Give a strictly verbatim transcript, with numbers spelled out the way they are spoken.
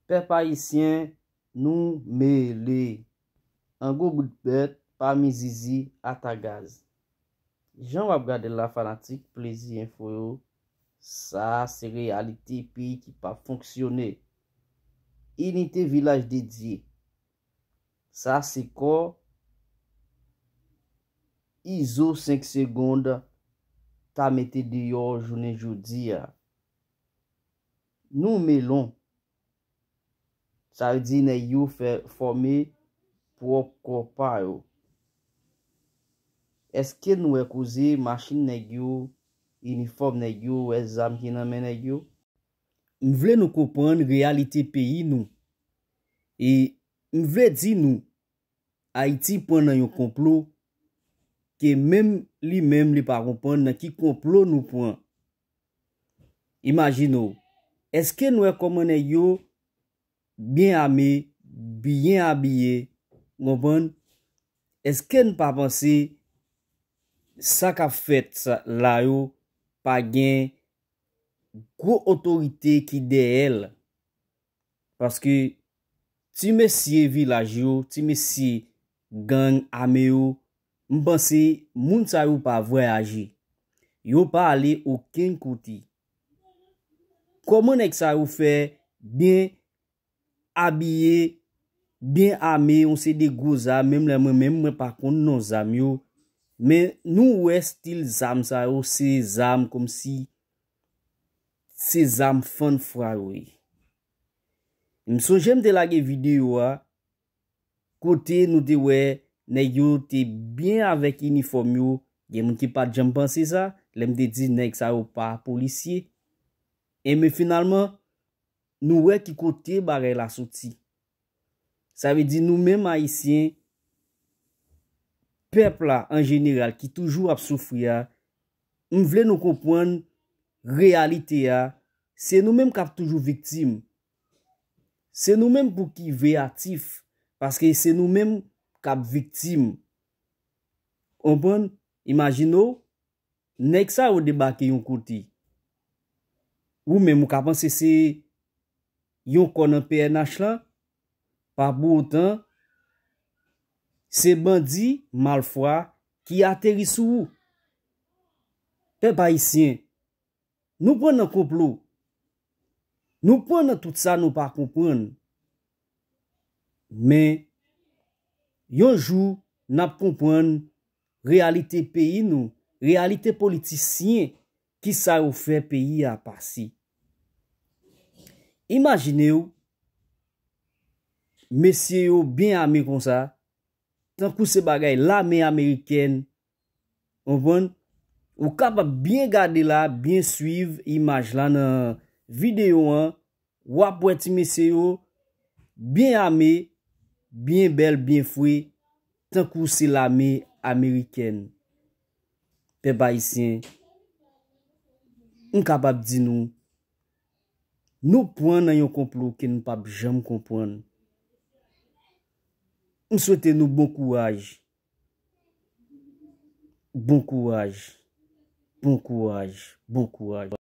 Pèp ayisyen, nou mele. An gwo bout bèt, pa mizizi, ata gaz. Jan w ap gade l la, fanatik Plezi Enfo yo, sa a se reyalite peyi ki p ap fonksyone. Inite Vilaj de Dye. Sa se kò Izo senk Segond ta mete deyò jounen jodi a. Nou melon. Sa vle di nèg yo fè fòme pwòp kò pa yo. Èske nou wè koze machin nèg yo, inifòm nèg yo, wè zam ki nan men nèg yo? M vle nou konprann reyalite peyi nou. E m vle di nou, Ayiti pran nan yon konplo ke menm li menm li pa konprann nan ki konplo nou pran. Imajine w, èske n wè kòman nèg yo byen ame, byen abiye, w konprann? Èske n pa panse sa k ap fèt sa, la yo pa gen gwo otorite ki dèyè l? Paske ti mesye vilaj yo, ti mesye gang ame yo, m panse moun sa yo pa vwayaje. Yo pa ale okenn kote. Kòman nèg sa yo fè byen abiye, byen ame, yon seri de gwo zam, menm lè mwen menm, mwen pa konn non zam yo. Men nou wè stil zam sa yo, se zam kòmsi se zam fann fwa yo ye. M sonje m te lage videyo a, kote nou te wè nèg yo te byen avèk inifòm yo. Gen moun ki pa t janm panse sa, lè m te di nèg sa yo pa polisye. E men finalman, nou wè ki kote bagay la soti. Sa vle di nou menm Ayisyen, pèp la an jeneral ki toujou ap soufri a, m vle nou konprann reyalite a, se nou menm k ap toujou viktim. Se nou menm pou ki veyatif, paske se nou menm k ap viktim. Konprann? Imajine w, nèg sa yo debake yon kote. Ou menm ou ka panse se yon kò nan P N H lan, pa pou otan se bandi, malfwa ki ateri sou ou. Pèp ayisyen, nou pran nan konplo. Nou pran nan tout sa nou pa konprann. Men, yon jou, n ap konprann reyalite peyi nou, reyalite politisyen, ki sa yo fè peyi a pase. Imajine w, mesye yo byen ame konsa, tankou se bagay lame amerikèn, konprann? Ou kapab byen gade la, byen swiv imaj la nan videyo an, w ap wè ti mesye yo byen ame, byen bèl, byen fre, tankou se lame amerikèn. Pèp ayisyen, m kapab di nou, nou pran nan yon konplo ke nou p ap janm konprann. M swete nou bon kouraj. Bon kouraj. Bon kouraj. Bon kouraj.